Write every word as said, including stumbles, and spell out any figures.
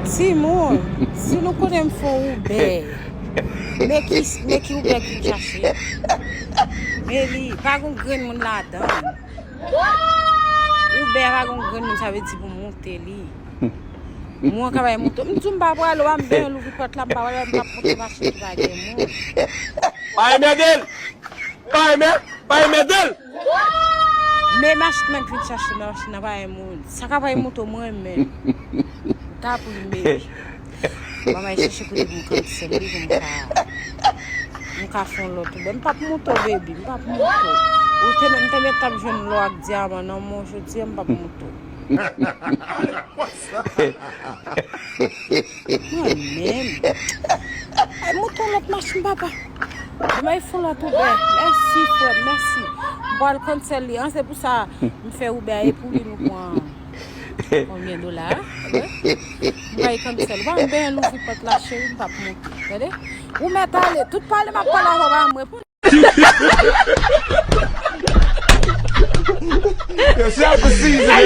Timoun, si nou konnen m fè yon Uber, men ki, men ki Uber ki m chache? Men li, pa gon grenn moun ladan. Uber pa gon grenn moun, sa vle di pou m monte li. Mwen ka bay moto. M di w m pa prale, w a m byen louvri pòt la, m pa prale, m p ap monte machin ki pa gen moun. Pa enmède l! Pa enmè-, pa enmède l! Men machin nan k vin chache m nan, machin nan pa gen moun. Sa ka bay moto mwen menm. Ta pou m, baby. Mwen bay chèche kote pou m cancel li pou m ka, m ka fè yon lòt Uber. M p ap monte w, baby, m p ap monte w. Ou te, m te mèt t ap jwenn lò ak dyaman nan men w jodi a, m p ap monte w. Mwen menm. Ay, moute yon lòt machin, papa. Demen fè yon lòt Uber. Mèsi, frè m, mèsi. M pral cancel li. An, se pou sa, m fè Uber a, e pou li nou pran konbyen dola? M pral cancel. Ou pa m benyen louvri pòt la, cheri, m p ap monte. Tande? Ou mèt ale. Tout pale m ap pale avè w, pa mwen. Yo, shout out to Caesar, man.